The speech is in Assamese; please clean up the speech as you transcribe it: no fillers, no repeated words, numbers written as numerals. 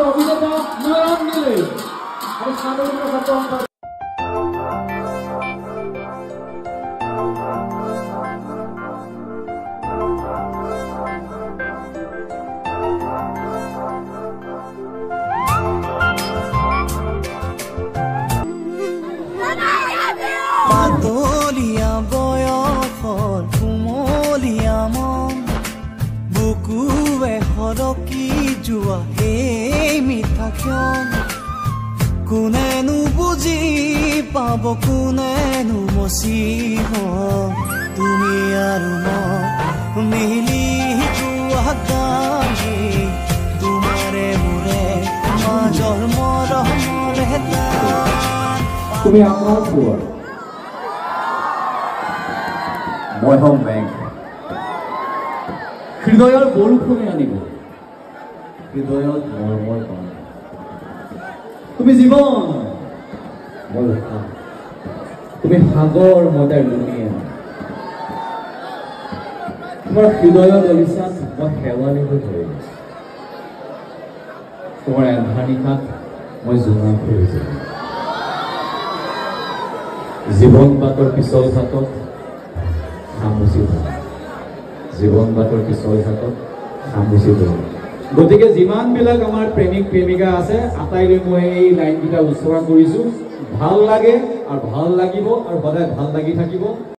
অভিনেতা নয়ন মিলে আমি সাদৰ প্ৰসাদ। পাতলীয়া বয়সৰ কুমলীয়া মন, বুকুৱে সৰকি যোৱা সেই মিঠা ক্ষণ কোনেনো বুজি পাব, কোনেনো মচিব? তুমি আৰু মই মিলি গোৱা গান, তোমাৰে মোৰে মাজৰ মৰমৰে দান। তুমি আমাৰ পুৱাৰ, মই হ'ম মেঘ। হৃদয়ৰ বৰষুণে আনিব হৃদয়ত মৰমৰ পানী। তুমি জীৱন, মই উশাহ। তুমি সাগৰ, মই তাৰ লুণীয়া। তোমাৰ হৃদয়ৰ দলিচাত মই শেৱালি হৈ ধৰি আছো। তোমাৰ এন্ধাৰ নিশাত মই জোনাক হৈ যাম। জীৱন বাটৰ পিছল ঘাটত খামুচি ধৰিম, জীৱন বাটৰ পিছল ঘাটত খামুচি ধৰিম। গতিকে যিমানবিলাক আমাৰ প্ৰেমিক প্ৰেমিকা আছে, আটাইলৈ মই এই লাইনকেইটা উৎসৰ্গা কৰিছোঁ। ভাল লাগে আৰু ভাল লাগিব আৰু সদায় ভাল লাগি থাকিব।